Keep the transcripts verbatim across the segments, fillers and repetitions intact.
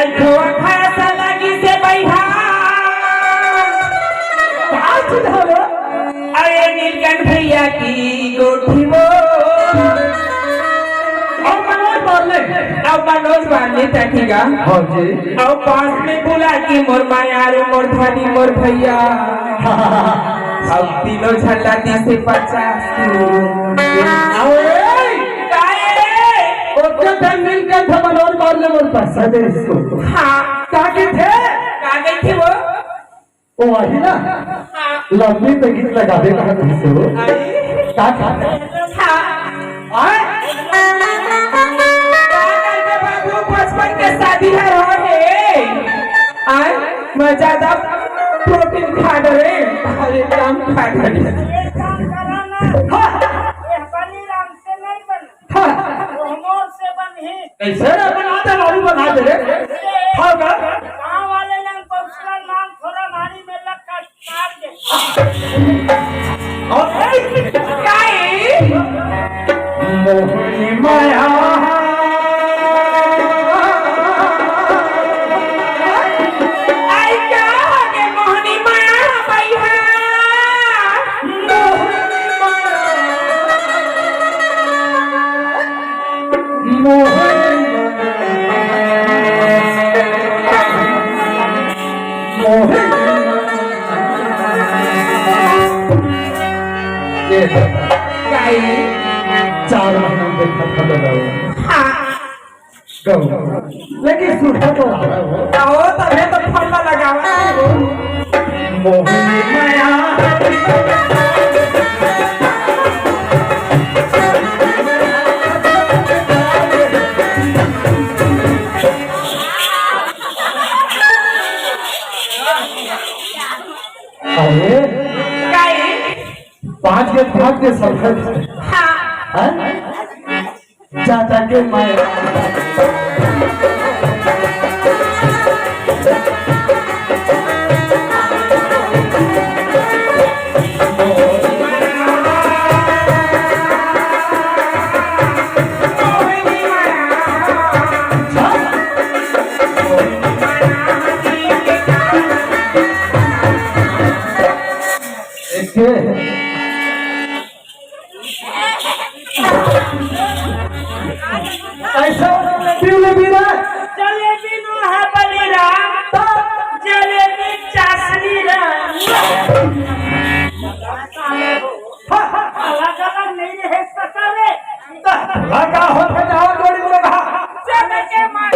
अइठो खासा लगी से बइहा। का चीज हवे? अरे नीलकंठ भैया की गोठी वो। अउ मनोज बारले। अउ मनोज बारले तकिगा। हाँ जी। अउ पास में बुला के मोर मायारू, मोर धनी, मोर भैया। अउ तीनों झन ला दिसे पचास। अउ ए, काहे? ओके, तैं नीलकंठ मनोज बारले मोर पैसा दे इसको। हाँ। का कहिथे? का कहिथे वो? ओ आही ना? हाँ। लंबी तो गीत लगाबे कहा तुमसे वो। अरे। का कहिथे? हाँ। आय? का करबे बाबू, बचपन के शादी हर हो हे। आय? मैं ज्यादा प्रोटीन खा डरे। अरे, कम खा डरे। हाँ। हाँ। कइसे रे बना दे बाबू, बना दे रे। हाँ का? गाँव वाले मन पहुँचना नाम थोड़ा भारी में लग कर मार दे। अउ ए, काई? मोहनी माया। आई का हो गे मोहनी माया बइहा? मोहनी माया। ये तो काई चार महीना में देखा था तो गऊ। हाँ। गऊ। लेकिन सुधा तो आ रहा हो। आओ, तबे तो फल लगावा है वो। मोहनी माया। अरे, काई? पाँच के, पाँच के सब है। हाँ। हैं? चाचा के माया। अइसे पीले बीरा। जलेबी नो है बलिराम। तो जलेबी चाशनी राम। अलग अलग नहीं रहे सकले। तो लगा हो तो जाओ जोड़ी में रहा। चल के मार।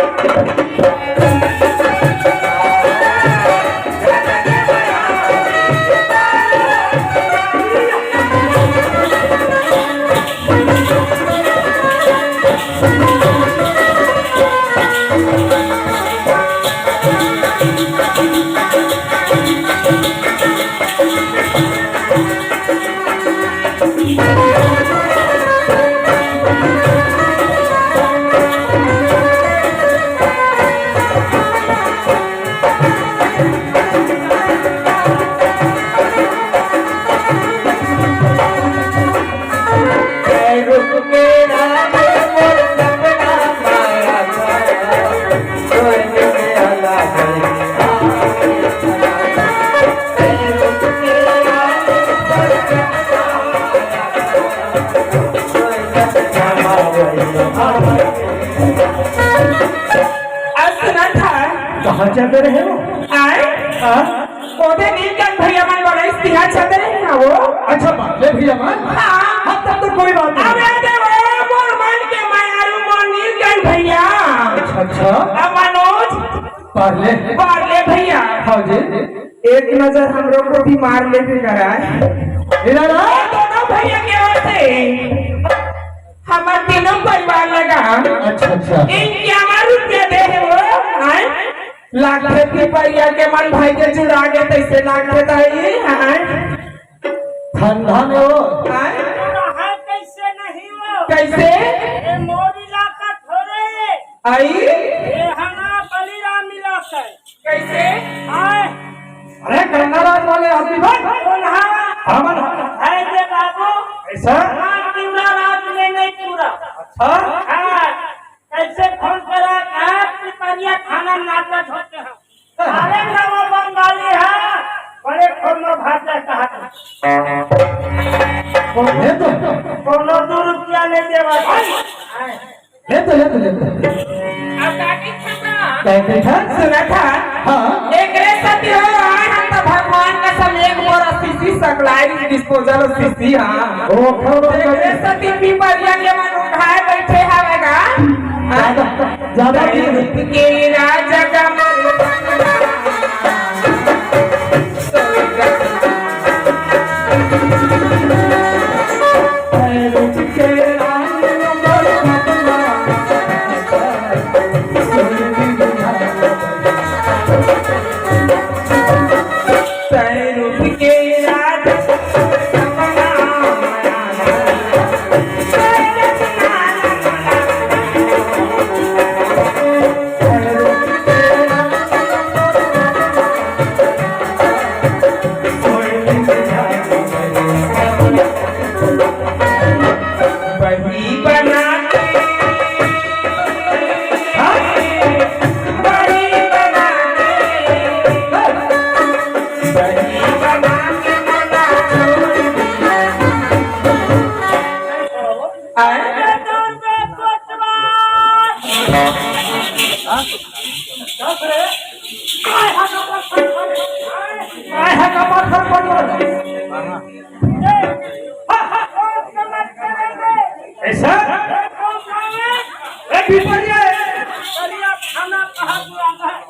आज सुना था। कहाँ जाते रहे हो? आए? हाँ? ओदे नीलकंठ भैया मन बड़ा इस्तिहा चलते रहे ना वो। अच्छा, बात है भैया मन? हाँ। हाँ, तब तो कोई बात नहीं। अबे देवो, मोर मन के मायारू मोर नीलकंठ भैया। अच्छा, अच्छा। अब मनोज। पारले। पारले भैया। हाँ जी। एक नजर हमरो को भी मार लेबे कराय। इधर आ। ये दोनों भैया के ओर से हमर तीनों परिवार लगा अच्छा, अच्छा। इक्यावन रुपया दे हे वो, आय? लागथे पिपरिया के मन भाई के जुड़ा गे तइसे लागथे दाई, आय? धन धन हो। आय? कहाँ कइसे नहीं हो? कइसे? ये मोर इलाका थोरे। आई? ये हमारा बलिराम इलाका है। कइसे? आय। अरे गंगाराज वाले आदमी बन। कौन है? हमन। है रे बाबू। ऐसा? हाँ, पूरा रात में नहीं पूरा। अच्छा? हाँ, कैसे फोन करा? कहा पिपरिया थाना नाटक होते हैं। अरे नवा बंगाली है, बड़े फोन में भाषा कहा। ये तो कोनो दू रुपया नहीं देवा। ले तो, ले तो, ले तो। अब काकी छपरा। काकी छपरा? सुना था? हाँ। एकरे सती हो आए हम तो भगवान कसम एक बोरा सीसी सकलाई disposal सीसी, हाँ। ओ, खबर एकरे सती पिपरिया के मन उठाए बैठे हवे गा। ज्यादा, ज्यादा के राजा का मन बड़ी बना के, हाँ? बड़ी बना के, बड़ी बना के बना छोड़ दिया। आए? आए, हाँ, कमर, कमर, कमर। ऐसा? ए, भीतर ये।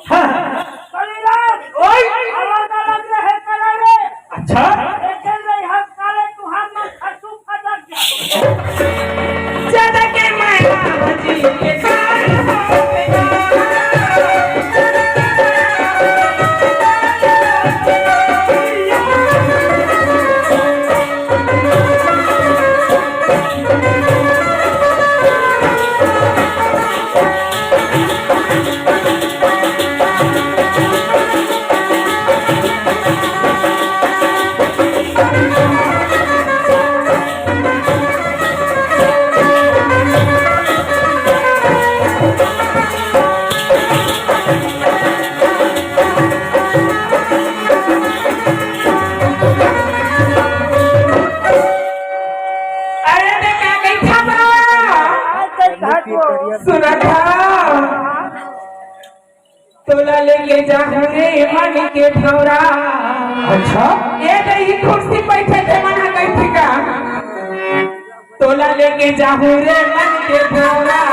हाँ। ओए। अच्छा। ज्यादा के माया जी के अरे, ते का कहिथा बा? सुनत हा? तोला लेके जाहूं रे मन के भौरा। अच्छा? ए दे, ई कुर्सी बैठे ते मन ह कहिथे का? तोला लेके जाहूं रे मन के भौरा।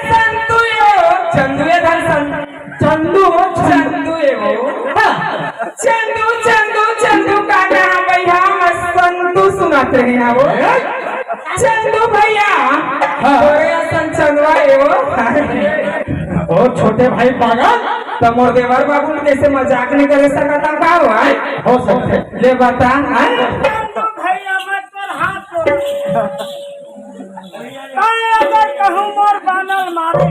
संतु यो, चंदुए धन संतु। चंदू, चंदू ए वो। हाँ। चंदू, चंदू, चंदू का नाम भैया, मस्त संतू सुनात रहे ना वो। चंदू भैया, हाँ। तोरे असन चंदवा ए वो। ओ छोटे भाई पागल। त मोर देवर बाबू ने कैसे मजाक नहीं करे सकता का हो, आय? हो सकते। ले बता, आय? चंदू भैया, मैं तोर हाथ जोड़। काय अगर कहूँ मोर बानल मारे।